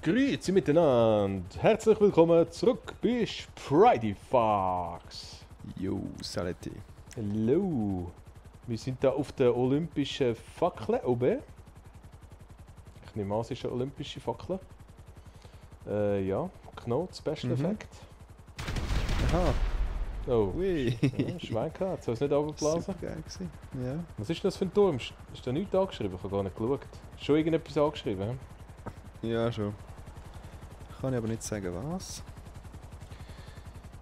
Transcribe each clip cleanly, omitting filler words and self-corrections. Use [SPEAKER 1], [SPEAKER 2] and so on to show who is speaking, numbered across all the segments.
[SPEAKER 1] Grüezi miteinander. Herzlich willkommen zurück bei Friday Fox.
[SPEAKER 2] Jo, Saletti.
[SPEAKER 1] Hallo. Wir sind da auf der olympischen Fackel oben. Ich nehme an, es ist eine olympische Fackel. Ja, Knot, Special Effekt.
[SPEAKER 2] Aha,
[SPEAKER 1] Oh,
[SPEAKER 2] ui.
[SPEAKER 1] ja, Schwein gehabt. Soll es nicht runterblasen?
[SPEAKER 2] Super geil gewesen. Ja.
[SPEAKER 1] Was ist das für ein Turm? Ist da nichts angeschrieben? Ich habe gar nicht geschaut. Schon irgendetwas angeschrieben? He?
[SPEAKER 2] Ja, schon. Kann ich aber nicht sagen, was.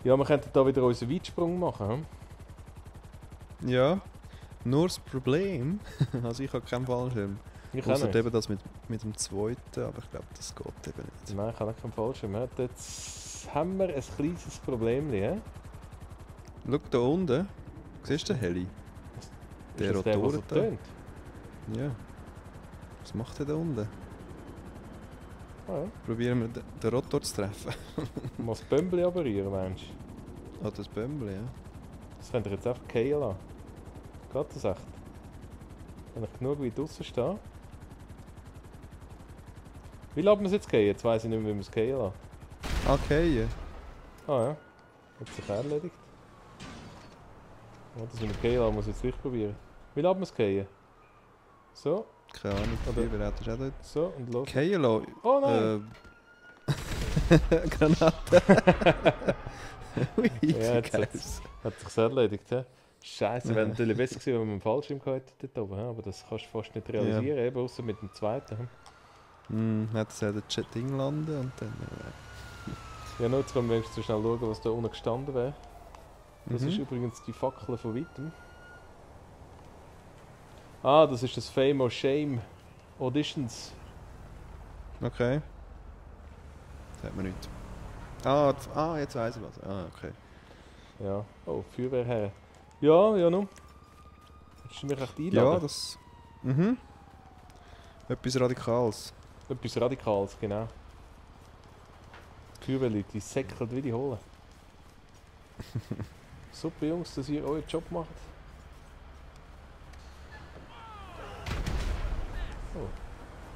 [SPEAKER 1] Ja, wir könnten da wieder unseren Weitsprung machen. He?
[SPEAKER 2] Ja, nur das Problem, also ich habe keinen Fallschirm.
[SPEAKER 1] Ich auch
[SPEAKER 2] Ausser
[SPEAKER 1] nicht.
[SPEAKER 2] eben das mit dem zweiten, aber ich glaube, das geht eben nicht.
[SPEAKER 1] Nein, ich habe keinen Fallschirm. He? Jetzt haben wir ein kleines Problem. He?
[SPEAKER 2] Schau da unten, siehst du den Heli?
[SPEAKER 1] Ist das der, der so
[SPEAKER 2] Rotor da.
[SPEAKER 1] tönt?
[SPEAKER 2] Ja. Was macht der da unten?
[SPEAKER 1] Ah, ja.
[SPEAKER 2] Probieren wir den Rotor zu treffen.
[SPEAKER 1] Mal das Bömbeli operieren, meinst du?
[SPEAKER 2] Ah, das Bömbel, ja.
[SPEAKER 1] Das könnt ihr jetzt einfach fallen lassen. Geht das echt? Wenn ich genug weit draussen stehe. Wie lassen wir es jetzt gehen? Jetzt weiss ich nicht mehr, wie wir es fallen lassen.
[SPEAKER 2] Okay.
[SPEAKER 1] Ah ja. Hat sich erledigt. Ja, das mit dem fallen lassen muss ich jetzt gleich probieren. Wie lassen wir es gehen? So,
[SPEAKER 2] Keine Ahnung,
[SPEAKER 1] Oder-
[SPEAKER 2] Feuerwehrauto ist auch dort.
[SPEAKER 1] so und los.
[SPEAKER 2] KLO.
[SPEAKER 1] Oh nein!
[SPEAKER 2] Granate. Ui,
[SPEAKER 1] Ja, jetzt
[SPEAKER 2] geil.
[SPEAKER 1] hat sich erledigt. He? Scheiße, wäre natürlich besser gewesen, wenn wir einen Fallschirm gehabt hätten dort oben. he? Aber das kannst du fast nicht realisieren, eben, außer mit dem zweiten. he?
[SPEAKER 2] Hat es ja den Ding landen und dann.
[SPEAKER 1] Ja, nur jetzt können wir wenigstens schnell schauen, was da unten gestanden wäre. Das
[SPEAKER 2] Mhm.
[SPEAKER 1] ist übrigens die Fackel von weitem. Ah, das ist das Fame or Shame Auditions.
[SPEAKER 2] Okay. Sagt man nicht. Jetzt weiss ich was. Ah, okay.
[SPEAKER 1] Ja. Oh, Feuerwehrherr. Ja, nun. Willst du mich echt einladen?
[SPEAKER 2] Ja, das. Etwas Radikales.
[SPEAKER 1] Etwas Radikales, genau. Die Feuerwehrleute, die säckeln wie die Holen. Super Jungs, dass ihr euren Job macht. Oh,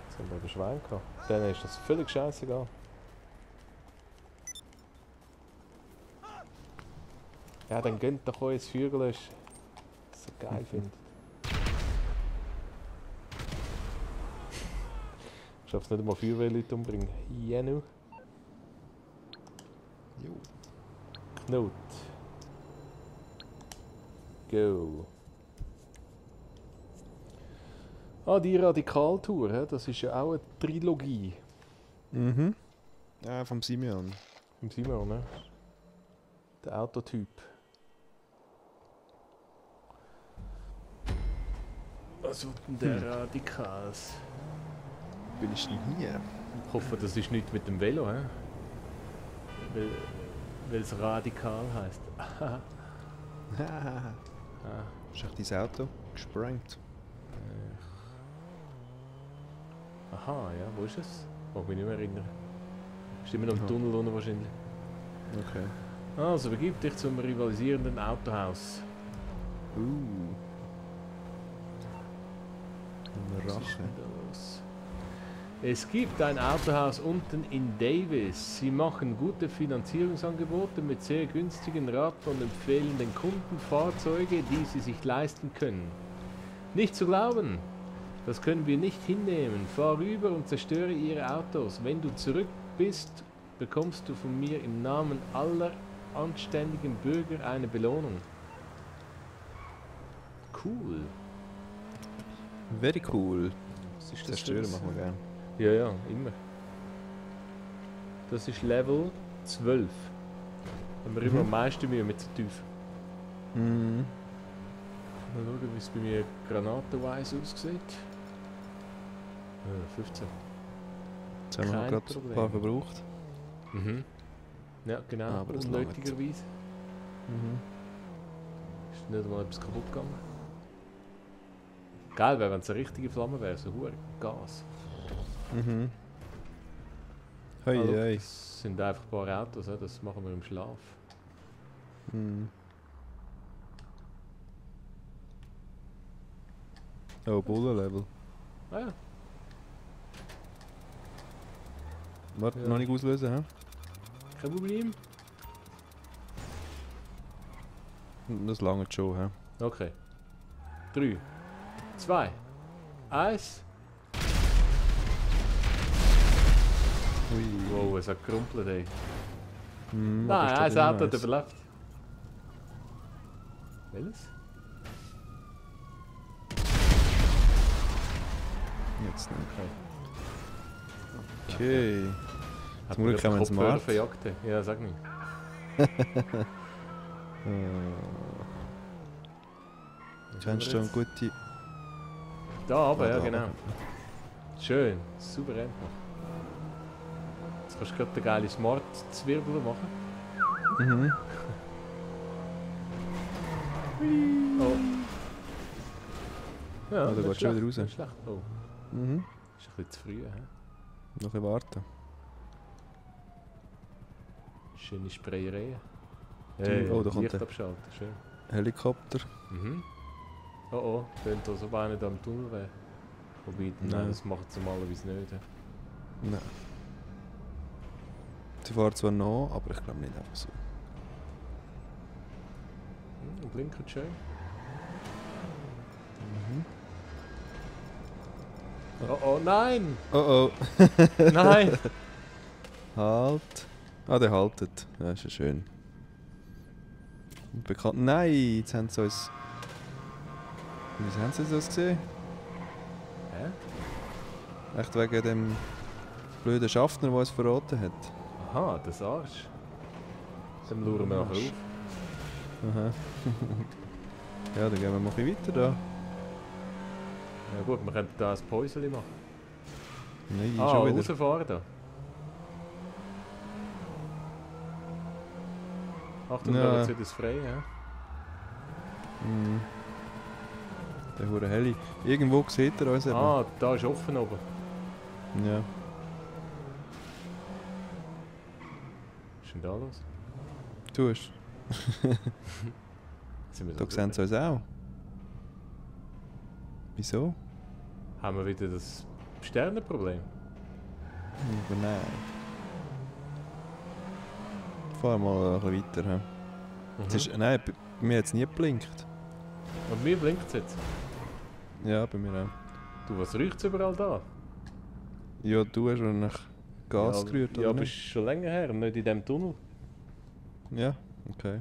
[SPEAKER 1] jetzt haben wir den Schwein gehabt. Denen ist das völlig scheißegal. Ja, dann gönnt doch euch das Vögel, das ihr so geil findet. Ich schaff's nicht einmal Feuerwehrleute umbringen. Jenu.
[SPEAKER 2] Jo.
[SPEAKER 1] Knut. Go. Ah, die Radikaltour, hä? Das ist ja auch eine Trilogie.
[SPEAKER 2] Ja, vom Simeon.
[SPEAKER 1] Im Simon, ne? Der Autotyp. Was wird denn der Radikals?
[SPEAKER 2] Bin ich denn hier?
[SPEAKER 1] Ich hoffe, das ist nicht mit dem Velo, hä? Weil es radikal heisst.
[SPEAKER 2] Ah. Ist echt dein Auto gesprengt?
[SPEAKER 1] Aha, ja, wo ist es? Oh, ich mich nicht mehr erinnern. Ist immer noch im
[SPEAKER 2] Aha.
[SPEAKER 1] Tunnel unten wahrscheinlich.
[SPEAKER 2] Okay.
[SPEAKER 1] Also, begib dich zum rivalisierenden Autohaus.
[SPEAKER 2] Eine
[SPEAKER 1] Was ist
[SPEAKER 2] Rache.
[SPEAKER 1] denn da los? Es gibt ein Autohaus unten in Davis. Sie machen gute Finanzierungsangebote mit sehr günstigen Raten und empfehlen den Kunden Fahrzeuge, die sie sich leisten können. Nicht zu glauben! Das können wir nicht hinnehmen. Fahr rüber und zerstöre ihre Autos. Wenn du zurück bist, bekommst du von mir im Namen aller anständigen Bürger eine Belohnung. Cool.
[SPEAKER 2] Very cool.
[SPEAKER 1] Was ist das
[SPEAKER 2] Zerstören
[SPEAKER 1] für
[SPEAKER 2] machen wir gerne.
[SPEAKER 1] Ja, ja, immer. Das ist Level 12. Haben wir immer am meisten Mühe mit so tief.
[SPEAKER 2] Mhm.
[SPEAKER 1] Mal schauen, wie es bei mir granatenweise aussieht. 15.
[SPEAKER 2] Jetzt haben wir
[SPEAKER 1] Kein
[SPEAKER 2] gerade ein
[SPEAKER 1] Problem.
[SPEAKER 2] paar verbraucht.
[SPEAKER 1] Mhm. Ja, genau.
[SPEAKER 2] Aber das langt.
[SPEAKER 1] Unnötigerweise. Ist nicht mal etwas kaputt gegangen. Geil wäre, wenn es eine richtige Flamme wäre, so hure Gas.
[SPEAKER 2] Hoi,
[SPEAKER 1] Ah, schau,
[SPEAKER 2] hoi.
[SPEAKER 1] das sind einfach ein paar Autos, he? Das machen wir im Schlaf.
[SPEAKER 2] Oh, Bullenlevel.
[SPEAKER 1] Ah ja.
[SPEAKER 2] Warte,
[SPEAKER 1] Ja.
[SPEAKER 2] noch nicht auslösen, hä?
[SPEAKER 1] Kein Problem.
[SPEAKER 2] Das lange schon, hä?
[SPEAKER 1] Okay. 3, 2, 1.
[SPEAKER 2] Ui.
[SPEAKER 1] Wow, es hat gerumpelt, ey.
[SPEAKER 2] Hm,
[SPEAKER 1] Nein,
[SPEAKER 2] aber
[SPEAKER 1] ein
[SPEAKER 2] ist doch
[SPEAKER 1] Auto hat
[SPEAKER 2] nice.
[SPEAKER 1] überlebt. Welches?
[SPEAKER 2] Jetzt nicht.
[SPEAKER 1] Okay.
[SPEAKER 2] Okay.
[SPEAKER 1] Hat
[SPEAKER 2] Zum Glück
[SPEAKER 1] mir
[SPEAKER 2] haben wir einen
[SPEAKER 1] Kopfhörer
[SPEAKER 2] Smart.
[SPEAKER 1] verjagt. Ja, sag nicht.
[SPEAKER 2] Kennst du eine gute...
[SPEAKER 1] Da aber, ja
[SPEAKER 2] da
[SPEAKER 1] genau.
[SPEAKER 2] runter.
[SPEAKER 1] Schön, souverän gemacht. Jetzt kannst du gerade den geile Smart-Zwirbel machen.
[SPEAKER 2] Mhm.
[SPEAKER 1] Oh. Ja,
[SPEAKER 2] da
[SPEAKER 1] nicht
[SPEAKER 2] geht's schon
[SPEAKER 1] schlecht,
[SPEAKER 2] wieder raus.
[SPEAKER 1] nicht schlecht. Oh,
[SPEAKER 2] Mhm.
[SPEAKER 1] ist ein bisschen zu früh. He?
[SPEAKER 2] Noch ein bisschen warten.
[SPEAKER 1] Schöne Sprayerei.
[SPEAKER 2] Oh, da kommt
[SPEAKER 1] Licht
[SPEAKER 2] der.
[SPEAKER 1] abschalten, schön.
[SPEAKER 2] Helikopter.
[SPEAKER 1] Mhm. Oh oh, tönt als ob einer da im Tunnel wäre. Wobei, nein,
[SPEAKER 2] Nein.
[SPEAKER 1] das macht sie normalerweise nicht. He?
[SPEAKER 2] Nein. Sie fahren zwar noch, aber ich glaube nicht einfach so.
[SPEAKER 1] Blinkt schön.
[SPEAKER 2] Mhm.
[SPEAKER 1] Oh oh, nein!
[SPEAKER 2] Oh oh.
[SPEAKER 1] Nein!
[SPEAKER 2] Halt. Ah, der haltet. Ja, ist ja schön. Und bekannt. Nein, jetzt haben sie uns. Wieso haben sie das gesehen?
[SPEAKER 1] Hä?
[SPEAKER 2] Echt wegen dem blöden Schaffner, der uns verraten hat.
[SPEAKER 1] Aha, das Arsch. Dann schauen wir nachher auf.
[SPEAKER 2] Aha. Ja, dann gehen wir mal ein bisschen weiter da.
[SPEAKER 1] Ja gut, wir könnten da ein Päuschen machen.
[SPEAKER 2] Nein,
[SPEAKER 1] Ah,
[SPEAKER 2] schon wieder.
[SPEAKER 1] rausfahren da. Achtung,
[SPEAKER 2] Ja.
[SPEAKER 1] da wird jetzt frei, ja?
[SPEAKER 2] Mhm. Der hure Heli. Irgendwo sieht er uns eben.
[SPEAKER 1] Ah, da ist offen oben.
[SPEAKER 2] Ja.
[SPEAKER 1] Was ist denn da los?
[SPEAKER 2] Du hast.
[SPEAKER 1] Sind wir
[SPEAKER 2] Da
[SPEAKER 1] so
[SPEAKER 2] sehen sie uns auch. Wieso?
[SPEAKER 1] Haben wir wieder das Sternenproblem?
[SPEAKER 2] Aber nein. Fahr mal ein bisschen weiter. He.
[SPEAKER 1] Mhm.
[SPEAKER 2] Es ist, nein, bei mir hat es nie geblinkt.
[SPEAKER 1] Und mir blinkt es jetzt.
[SPEAKER 2] Ja, bei mir auch.
[SPEAKER 1] Du, was riecht es überall da?
[SPEAKER 2] Ja, du hast schon nach Gas
[SPEAKER 1] ja,
[SPEAKER 2] gerührt,
[SPEAKER 1] ja,
[SPEAKER 2] oder
[SPEAKER 1] aber ist
[SPEAKER 2] nicht?
[SPEAKER 1] schon länger her, nicht in diesem Tunnel.
[SPEAKER 2] Ja, okay.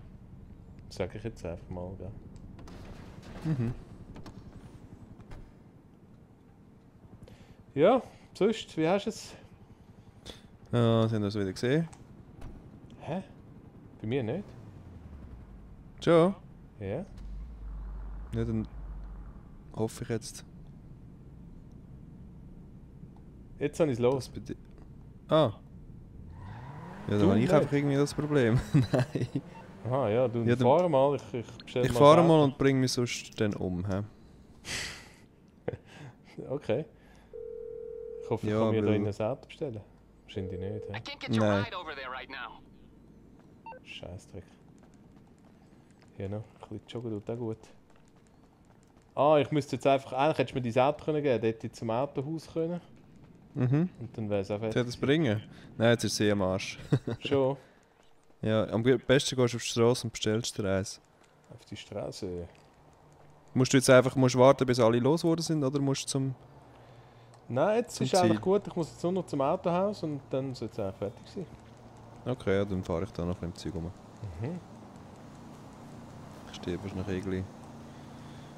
[SPEAKER 1] Sag ich jetzt einfach mal, gell?
[SPEAKER 2] Mhm.
[SPEAKER 1] Ja, sonst, wie hast du es?
[SPEAKER 2] Ja, sie haben uns wieder gesehen.
[SPEAKER 1] Hä? Bei mir nicht?
[SPEAKER 2] Schon?
[SPEAKER 1] Ja?
[SPEAKER 2] Ja, dann hoffe ich jetzt,
[SPEAKER 1] Jetzt habe ich es los.
[SPEAKER 2] dass bei dir... Ah. Ja,
[SPEAKER 1] Du
[SPEAKER 2] dann habe ich
[SPEAKER 1] nicht?
[SPEAKER 2] einfach irgendwie das Problem. Nein.
[SPEAKER 1] Aha, ja, du
[SPEAKER 2] Ja, dann-
[SPEAKER 1] fahr mal, ich bestelle
[SPEAKER 2] Ich
[SPEAKER 1] mal
[SPEAKER 2] fahre
[SPEAKER 1] das
[SPEAKER 2] mal
[SPEAKER 1] Auto.
[SPEAKER 2] und bringe mich sonst dann um. He?
[SPEAKER 1] Okay. Ich hoffe, ich
[SPEAKER 2] Ja,
[SPEAKER 1] kann mir da
[SPEAKER 2] weil-
[SPEAKER 1] in ein Auto bestellen. Wahrscheinlich nicht,
[SPEAKER 3] I
[SPEAKER 1] hä?
[SPEAKER 3] can't get your
[SPEAKER 2] Nein.
[SPEAKER 3] ride over there right now.
[SPEAKER 1] Scheißdreck. Ja, noch. Ein bisschen joggen tut auch gut. Ah, ich müsste jetzt einfach... Eigentlich hättest du mir dein Auto können geben, dann hätte ich zum Autohaus können.
[SPEAKER 2] Mhm.
[SPEAKER 1] Und dann wäre es auch
[SPEAKER 2] Soll ich
[SPEAKER 1] fertig.
[SPEAKER 2] das bringen? Nein, jetzt ist sie am Arsch.
[SPEAKER 1] Schon.
[SPEAKER 2] Ja, am besten gehst du auf die Straße und bestellst dir eins.
[SPEAKER 1] Auf die Straße.
[SPEAKER 2] Musst du jetzt einfach warten, bis alle losgeworden sind, oder musst du zum...
[SPEAKER 1] Nein, jetzt
[SPEAKER 2] Zum
[SPEAKER 1] ist eigentlich
[SPEAKER 2] Ziel.
[SPEAKER 1] gut. Ich muss jetzt nur noch zum Autohaus und dann sollte es eigentlich fertig sein.
[SPEAKER 2] Okay, ja, dann fahre ich da noch ein bisschen im Zeug rum.
[SPEAKER 1] Mhm.
[SPEAKER 2] Ich stehe aber noch irgendwie...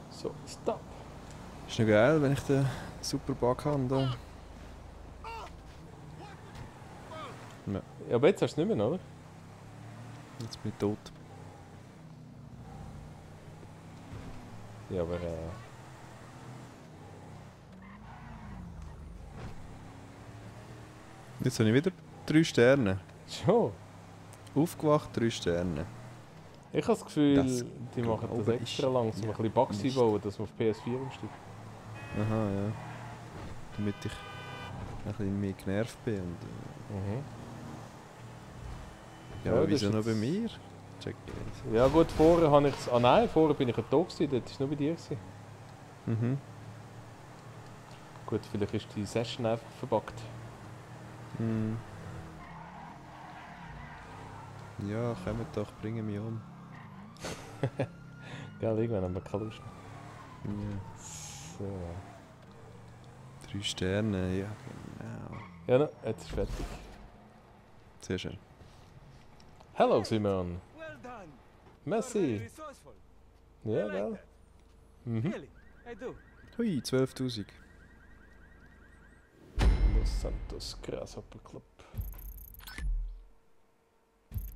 [SPEAKER 1] So, stop.
[SPEAKER 2] Ist noch geil, wenn ich den Superbug habe da.
[SPEAKER 1] Ja, aber jetzt hast du es nicht mehr, oder?
[SPEAKER 2] Jetzt bin ich tot.
[SPEAKER 1] Ja, aber
[SPEAKER 2] Jetzt habe ich wieder 3 Sterne.
[SPEAKER 1] schon.
[SPEAKER 2] Aufgewacht, 3 Sterne.
[SPEAKER 1] Ich habe das Gefühl,
[SPEAKER 2] Das
[SPEAKER 1] die machen das
[SPEAKER 2] glaube
[SPEAKER 1] extra
[SPEAKER 2] ich
[SPEAKER 1] langsam, ein bisschen Bugs
[SPEAKER 2] nicht.
[SPEAKER 1] einbauen, dass man auf PS4 umsteigt.
[SPEAKER 2] Aha, ja. Damit ich ein bisschen mehr genervt bin. Und,
[SPEAKER 1] Mhm.
[SPEAKER 2] ja,
[SPEAKER 1] Ja,
[SPEAKER 2] aber
[SPEAKER 1] das
[SPEAKER 2] wieso
[SPEAKER 1] ist
[SPEAKER 2] noch bei
[SPEAKER 1] jetzt-
[SPEAKER 2] mir? Check ich nicht.
[SPEAKER 1] Ja gut, vorher habe ich es... Ah nein, vorher bin ich ja da gewesen, dort war es nur bei dir. Gewesen.
[SPEAKER 2] Mhm.
[SPEAKER 1] Gut, vielleicht ist die Session einfach verbuggt.
[SPEAKER 2] Mhm. Ja, kommt doch, bringen mich um.
[SPEAKER 1] Gell, irgendwann haben wir keine Lust mehr.
[SPEAKER 2] Ja.
[SPEAKER 1] So.
[SPEAKER 2] 3 Sterne, ja genau.
[SPEAKER 1] Ja, no, jetzt ist fertig.
[SPEAKER 2] Sehr schön.
[SPEAKER 1] Hello, Simon.
[SPEAKER 3] Well done.
[SPEAKER 1] Merci.
[SPEAKER 3] Resourceful.
[SPEAKER 1] Ja,
[SPEAKER 3] I like
[SPEAKER 1] gell?
[SPEAKER 3] that.
[SPEAKER 1] Mhm.
[SPEAKER 3] Really, I do.
[SPEAKER 2] Hui, 12'000.
[SPEAKER 1] Los Santos Grasshopper Club.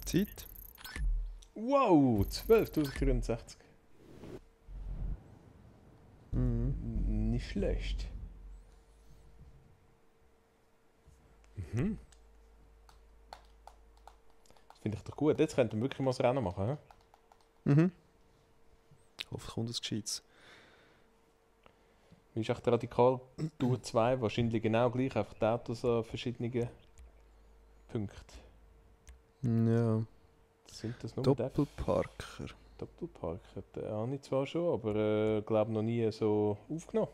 [SPEAKER 2] Zeit?
[SPEAKER 1] Wow, 12.063.
[SPEAKER 2] Mhm.
[SPEAKER 1] Nicht schlecht. Mhm. Das finde ich doch gut. Jetzt könnten wir wirklich mal das Rennen machen. He?
[SPEAKER 2] Mhm. Hoffentlich kommt es Gescheites.
[SPEAKER 1] Wie ist echt der Radikal Tour 2? Wahrscheinlich genau gleich, einfach die Autos an verschiedenen Punkten.
[SPEAKER 2] Ja.
[SPEAKER 1] Sind das nur
[SPEAKER 2] Doppelparker.
[SPEAKER 1] Doppelparker? Den habe ich zwar schon, aber glaube noch nie so aufgenommen.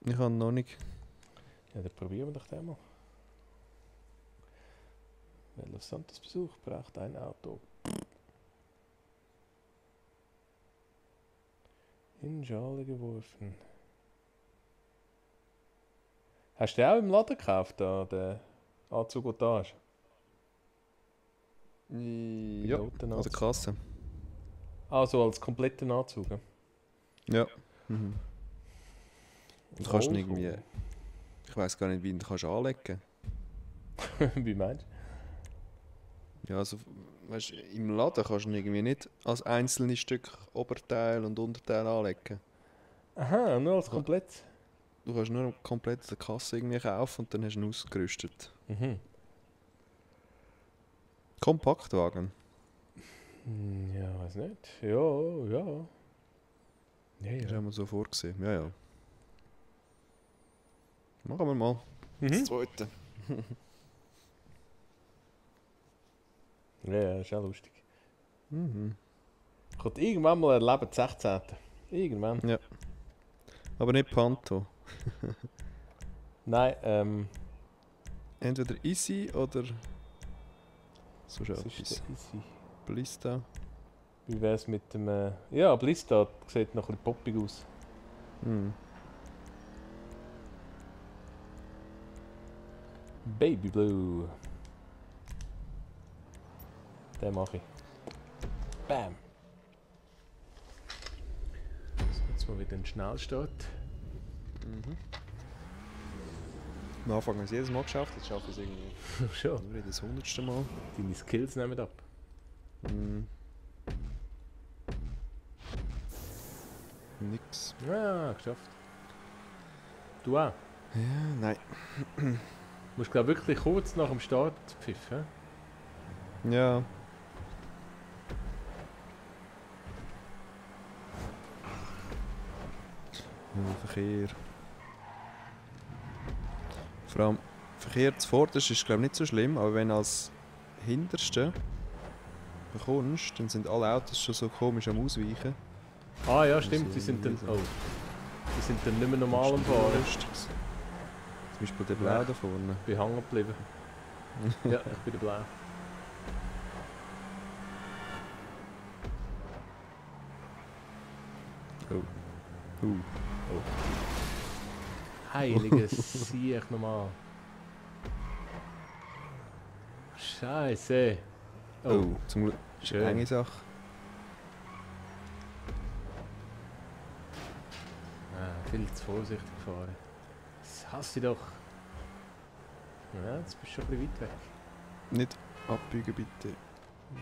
[SPEAKER 2] Ich habe noch nicht.
[SPEAKER 1] Ja, dann probieren wir doch den mal. Wer Los Santos besucht, braucht ein Auto. In Schale geworfen. Hast du den auch im Laden gekauft, da, den Anzug, der da ist?
[SPEAKER 2] Ja, an der
[SPEAKER 1] Pilotenanzug.
[SPEAKER 2] Kasse.
[SPEAKER 1] Also als kompletten Anzug. Ja?
[SPEAKER 2] Ja. Mhm. Du kannst ihn
[SPEAKER 1] Oh,
[SPEAKER 2] irgendwie... Ich weiß gar nicht, wie du ihn kannst anlegen kannst.
[SPEAKER 1] Wie meinst
[SPEAKER 2] Ja, also, weißt, im Laden kannst du ihn irgendwie nicht als einzelne Stück Oberteil und Unterteil anlegen.
[SPEAKER 1] du? Aha, nur als komplett.
[SPEAKER 2] Du kannst nur komplett an der Kasse irgendwie kaufen und dann hast du ihn ausgerüstet.
[SPEAKER 1] Mhm.
[SPEAKER 2] Kompaktwagen.
[SPEAKER 1] Ja, weiß nicht. Ja, ja. Ja,
[SPEAKER 2] Das
[SPEAKER 1] ja.
[SPEAKER 2] haben wir so vorgesehen. Ja, ja. Machen wir mal. Das
[SPEAKER 1] Mhm.
[SPEAKER 2] zweite.
[SPEAKER 1] Ja, ist auch lustig.
[SPEAKER 2] Mhm.
[SPEAKER 1] Kommt irgendwann mal erleben, die 16. Irgendwann.
[SPEAKER 2] Ja. Aber nicht Panto.
[SPEAKER 1] Nein,
[SPEAKER 2] Entweder Easy oder so
[SPEAKER 1] was ist
[SPEAKER 2] etwas.
[SPEAKER 1] der Easy?
[SPEAKER 2] Blista.
[SPEAKER 1] Wie wär's mit dem... ja, Blista sieht noch ein bisschen poppig aus.
[SPEAKER 2] Hm.
[SPEAKER 1] Baby Blue. Den mache ich. Bam. So, jetzt mal wieder einen Schnellstart.
[SPEAKER 2] Mhm. Am Anfang haben wir es jedes Mal geschafft, jetzt schaffen wir es irgendwie
[SPEAKER 1] Schon.
[SPEAKER 2] nur das 100. Mal.
[SPEAKER 1] Deine Skills nehmen ab.
[SPEAKER 2] Mhm. Nix.
[SPEAKER 1] Ja, geschafft. Du auch.
[SPEAKER 2] Ja, nein.
[SPEAKER 1] Du musst glaube wirklich kurz nach dem Start pfiffen.
[SPEAKER 2] Ja. Verkehr. Vor allem Verkehr zuvorderst ist glaube ich nicht so schlimm, aber wenn du als Hinterste bekommst, dann sind alle Autos schon so komisch am Ausweichen.
[SPEAKER 1] Ah ja,
[SPEAKER 2] Das
[SPEAKER 1] stimmt,
[SPEAKER 2] ist
[SPEAKER 1] die sind dann...
[SPEAKER 2] irgendwie
[SPEAKER 1] Oh. Die sind dann nicht mehr normal am Fahren.
[SPEAKER 2] Lustig. Zum Beispiel der Blau da vorne.
[SPEAKER 1] Ich bin hängen geblieben. Ja, ich bin der Blau.
[SPEAKER 2] Oh.
[SPEAKER 1] Heiliges Sieg nochmal. Scheiße.
[SPEAKER 2] Oh, zum Glück ist
[SPEAKER 1] Schön.
[SPEAKER 2] eine enge Sache.
[SPEAKER 1] Ah, viel zu vorsichtig gefahren. Das hasse ich doch. Ja, jetzt bist du schon ein bisschen weit weg.
[SPEAKER 2] Nicht abbiegen bitte.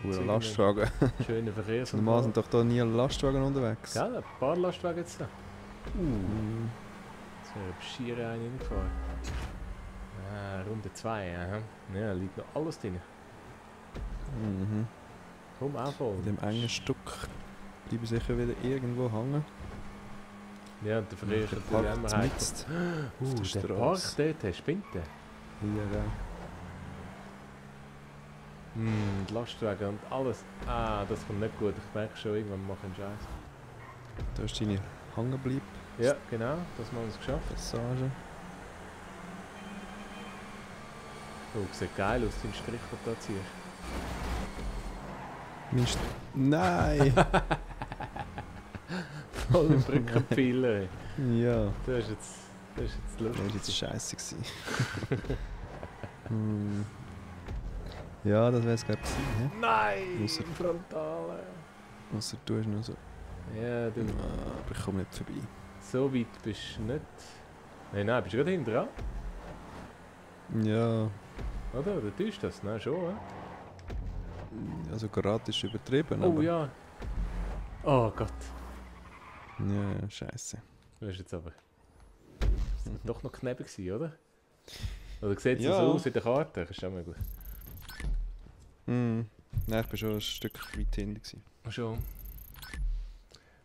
[SPEAKER 2] Oder
[SPEAKER 1] Jetzt
[SPEAKER 2] Lastwagen.
[SPEAKER 1] irgendein schöner Verkehrsunfall.
[SPEAKER 2] Normal sind doch da nie Lastwagen unterwegs.
[SPEAKER 1] Gell, ein paar Lastwagen jetzt da. Jetzt wäre ich schier einen reingefahren. Ah, Runde 2, aha. Ja, liegt noch alles drin.
[SPEAKER 2] Mhm.
[SPEAKER 1] Komm, auch voll.
[SPEAKER 2] In dem engen Stück bleiben sicher wieder irgendwo hängen.
[SPEAKER 1] Ja, und der Verkehr ist
[SPEAKER 2] Der
[SPEAKER 1] natürlich
[SPEAKER 2] parkt
[SPEAKER 1] immer heikel.
[SPEAKER 2] mitten
[SPEAKER 1] Der
[SPEAKER 2] der
[SPEAKER 1] Park
[SPEAKER 2] Straße.
[SPEAKER 1] dort, der spinnt der.
[SPEAKER 2] Ja, gell.
[SPEAKER 1] Die Lastwagen und alles. Ah, das kommt nicht gut. Ich merke schon, irgendwann mache ich einen Scheiß.
[SPEAKER 2] Da ist deine Hängenbleib.
[SPEAKER 1] Ja, genau, das haben wir es geschafft.
[SPEAKER 2] Passage.
[SPEAKER 1] Oh, sieht geil aus, dein Strich, den du da ziehst.
[SPEAKER 2] Nein!
[SPEAKER 1] Voll im Brückenpfeiler.
[SPEAKER 2] Ja.
[SPEAKER 1] Das ist jetzt lustig.
[SPEAKER 2] Das war jetzt scheisse gewesen. Ja, das wäre es glaube ich gewesen, hä?
[SPEAKER 1] Nein!
[SPEAKER 2] Ausser-
[SPEAKER 1] Frontale.
[SPEAKER 2] Ausser du hast nur so...
[SPEAKER 1] Ja, du.
[SPEAKER 2] Aber ich komme nicht vorbei.
[SPEAKER 1] So weit bist du nicht. Nein, bist du gerade hinten dran?
[SPEAKER 2] Ja,
[SPEAKER 1] Oder? Oder täuscht das? Nein, schon, hä?
[SPEAKER 2] also gerade ist übertrieben,
[SPEAKER 1] Oh
[SPEAKER 2] aber...
[SPEAKER 1] ja. Oh Gott.
[SPEAKER 2] Ja, scheisse.
[SPEAKER 1] Du bist jetzt aber... Das war doch noch knapp gewesen, oder? Oder sieht es
[SPEAKER 2] Ja.
[SPEAKER 1] so aus in der Karte? Das ist schon mal gut.
[SPEAKER 2] Nein, ich war schon ein Stück weit hinten gewesen.
[SPEAKER 1] Schon.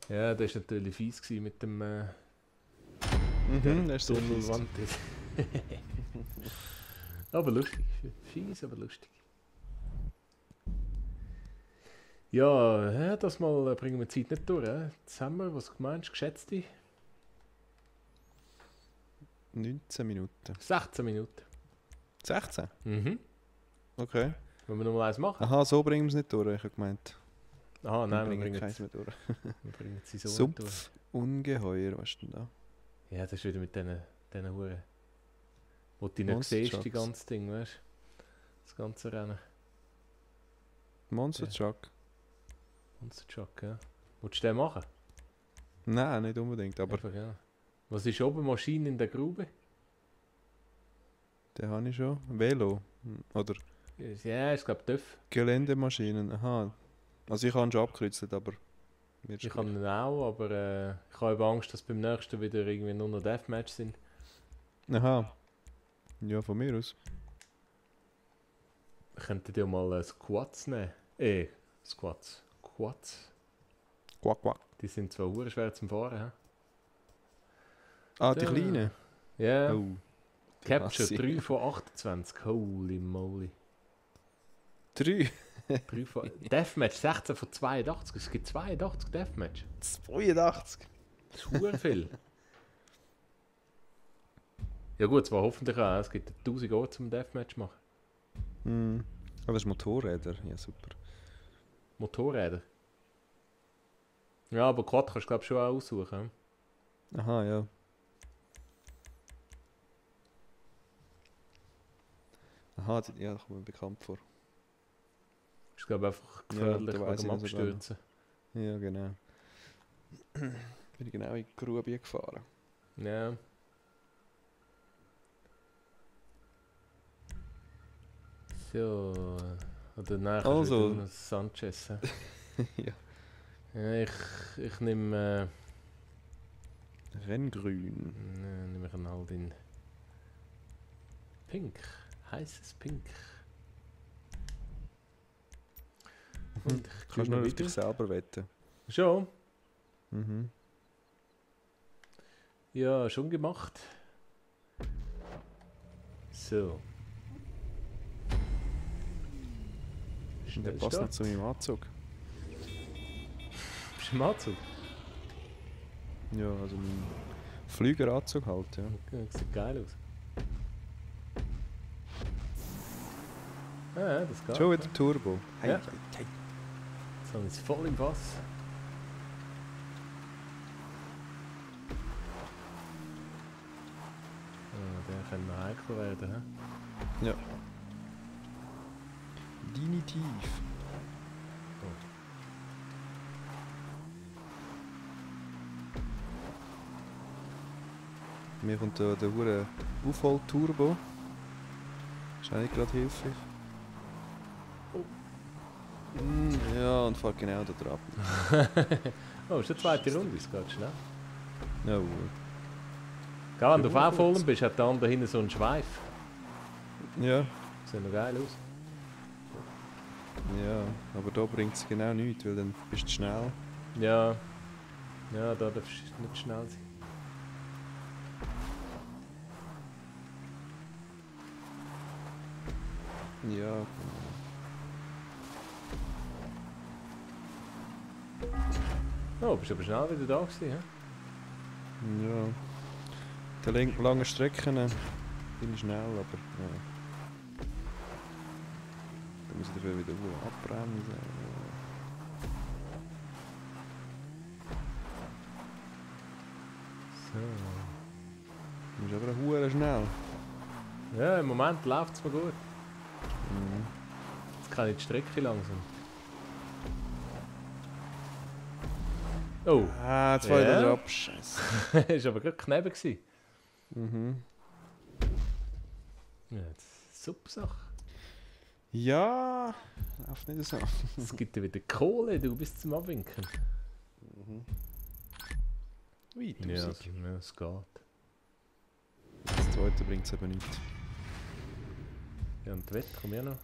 [SPEAKER 1] Ja, das war natürlich fies gewesen mit dem
[SPEAKER 2] Das ist so fies.
[SPEAKER 1] Tunnelwand. Aber lustig. Fies, aber lustig. Ja, das mal bringen wir die Zeit nicht durch. Jetzt haben wir, was meinst du, geschätzte?
[SPEAKER 2] 19 Minuten.
[SPEAKER 1] 16 Minuten.
[SPEAKER 2] 16?
[SPEAKER 1] Mhm.
[SPEAKER 2] Okay.
[SPEAKER 1] Wollen wir noch mal eins machen?
[SPEAKER 2] Aha, so bringen wir es nicht durch. Ich habe gemeint,
[SPEAKER 1] Aha, nein, wir
[SPEAKER 2] bringen
[SPEAKER 1] bringen
[SPEAKER 2] keins mehr durch.
[SPEAKER 1] sie so nicht durch.
[SPEAKER 2] Sumpfungeheuer, was ist denn da?
[SPEAKER 1] Ja, das ist wieder mit diesen Huren. Wo du nicht
[SPEAKER 2] Monster
[SPEAKER 1] siehst, die
[SPEAKER 2] Trucks.
[SPEAKER 1] ganze Ding, weißt du? Das ganze Rennen.
[SPEAKER 2] Monster
[SPEAKER 1] Ja.
[SPEAKER 2] Truck?
[SPEAKER 1] Monster Truck, ja. Willst du den machen?
[SPEAKER 2] Nein, nicht unbedingt, aber
[SPEAKER 1] Einfach, ja. Was ist oben Maschine in der Grube?
[SPEAKER 2] den habe ich schon. Velo. Oder
[SPEAKER 1] Ja, ich glaube TÜV.
[SPEAKER 2] Geländemaschinen. Aha. Also ich habe ihn schon abgekürzt, aber... wird
[SPEAKER 1] Ich
[SPEAKER 2] schwierig.
[SPEAKER 1] habe ihn auch, aber ich habe eben Angst, dass beim nächsten wieder irgendwie nur noch Deathmatch sind.
[SPEAKER 2] Aha. Ja, von mir aus.
[SPEAKER 1] Könntet ihr mal Squats nehmen? Squats. Quads.
[SPEAKER 2] Quack, quack.
[SPEAKER 1] Die sind zwar hure schwer zum Fahren, hä?
[SPEAKER 2] Ah, die
[SPEAKER 1] Ja.
[SPEAKER 2] Kleinen?
[SPEAKER 1] Ja.
[SPEAKER 2] Oh.
[SPEAKER 1] Capture
[SPEAKER 2] Klasse.
[SPEAKER 1] 3 von 28. Holy moly.
[SPEAKER 2] 3?
[SPEAKER 1] 3 von... Deathmatch 16 von 82. Es gibt 82 Deathmatch.
[SPEAKER 2] 82?
[SPEAKER 1] Das ist hure viel. Ja gut, zwar hoffentlich auch. Es gibt 1000 Orte zum Deathmatch machen.
[SPEAKER 2] Hm. Aber das ist Motorräder. Ja, super.
[SPEAKER 1] Motorräder. Ja, aber Quad kannst du glaube ich schon auch aussuchen. Hm?
[SPEAKER 2] Aha, ja. Aha, ja, das kommt mir bekannt vor.
[SPEAKER 1] Ist glaube ich einfach
[SPEAKER 2] Ja,
[SPEAKER 1] gefährlich
[SPEAKER 2] da weiss
[SPEAKER 1] wegen dem
[SPEAKER 2] ich noch sogar noch.
[SPEAKER 1] Abstürzen.
[SPEAKER 2] Ja, genau. Bin ich genau in die Grube gefahren.
[SPEAKER 1] Ja. So. Oder nein,
[SPEAKER 2] Also.
[SPEAKER 1] also. Sanchez. Hä?
[SPEAKER 2] Ja.
[SPEAKER 1] Ja, ich nehme
[SPEAKER 2] Renngrün.
[SPEAKER 1] nehm ich ihn halt in Pink. Heißes Pink. Und ich
[SPEAKER 2] Kannst
[SPEAKER 1] gebe
[SPEAKER 2] nur auf
[SPEAKER 1] wieder.
[SPEAKER 2] dich selber wetten.
[SPEAKER 1] Schon?
[SPEAKER 2] Mhm.
[SPEAKER 1] Ja, schon gemacht. So.
[SPEAKER 2] Und der
[SPEAKER 1] Schnell
[SPEAKER 2] passt noch
[SPEAKER 1] Start.
[SPEAKER 2] zu meinem Anzug.
[SPEAKER 1] Bist du im Anzug?
[SPEAKER 2] Ja, also mein Flügeranzug halt, ja.
[SPEAKER 1] Okay, das sieht geil aus. Ja, das geht.
[SPEAKER 2] Schon wieder Turbo.
[SPEAKER 1] Ja.
[SPEAKER 2] Hei.
[SPEAKER 1] Jetzt habe ich es voll im Fass. Der könnte noch heikel werden. He?
[SPEAKER 2] Ja. Definitiv. Mir kommt da der hure Aufhol-Turbo. Ist auch nicht gerade hilfreich. Ja, und fährt genau da drauf.
[SPEAKER 1] Oh, ist die zweite Runde, es geht schnell.
[SPEAKER 2] Ja,
[SPEAKER 1] Gell, wenn du auf Aufholen bist, hat der andere hinten so einen Schweif.
[SPEAKER 2] ja,
[SPEAKER 1] Sieht noch geil aus.
[SPEAKER 2] ja, aber da bringt es genau nichts, weil dann bist du schnell.
[SPEAKER 1] Ja. Ja, da darfst du nicht schnell sein.
[SPEAKER 2] Ja,
[SPEAKER 1] Oh, bist aber schnell wieder da gewesen, hä?
[SPEAKER 2] ja. Die langen Strecken bin ich schnell, aber ja. Da muss ich dafür wieder abbremsen. schnell.
[SPEAKER 1] Ja, im Moment läuft es mir gut.
[SPEAKER 2] Mhm.
[SPEAKER 1] Jetzt kann ich die Strecke langsam. Oh,
[SPEAKER 2] Ah, jetzt fällt
[SPEAKER 1] Ja.
[SPEAKER 2] er ab. Scheiße.
[SPEAKER 1] das war aber gerade knapp gewesen.
[SPEAKER 2] Mhm.
[SPEAKER 1] Ja, super Sache.
[SPEAKER 2] Ja, läuft nicht so.
[SPEAKER 1] Es gibt ja wieder Kohle, du bist zum Abwinken.
[SPEAKER 2] Ui,
[SPEAKER 1] Ja,
[SPEAKER 2] 1000.
[SPEAKER 1] also, ja, es geht.
[SPEAKER 2] Das zweite bringt es eben nicht.
[SPEAKER 1] Ja, und die Wette kommen ja noch.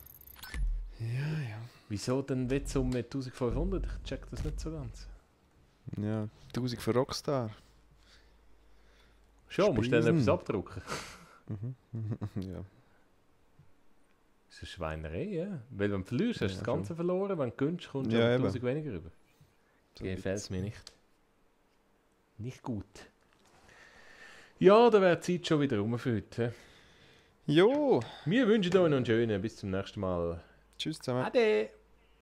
[SPEAKER 2] Ja, ja.
[SPEAKER 1] Wieso denn Wettsumme 1500? Ich check das nicht so ganz.
[SPEAKER 2] Ja, 1000 für Rockstar.
[SPEAKER 1] Schon, musst du dann
[SPEAKER 2] Speisen.
[SPEAKER 1] etwas abdrucken.
[SPEAKER 2] Ja.
[SPEAKER 1] Das ist eine Schweinerei, ja. Weil wenn du verlierst, hast du
[SPEAKER 2] Ja,
[SPEAKER 1] das Ganze verloren. Wenn du gönnst, kommst du
[SPEAKER 2] Ja,
[SPEAKER 1] ja,
[SPEAKER 2] eben.
[SPEAKER 1] 1000 weniger rüber.
[SPEAKER 2] So
[SPEAKER 1] Gefällt
[SPEAKER 2] wird's.
[SPEAKER 1] mir nicht. Nicht gut. Ja, da wäre die Zeit schon wieder rum für heute.
[SPEAKER 2] Jo,
[SPEAKER 1] Wir wünschen euch noch einen schönen. Bis zum nächsten Mal.
[SPEAKER 2] tschüss zusammen.
[SPEAKER 1] Ade!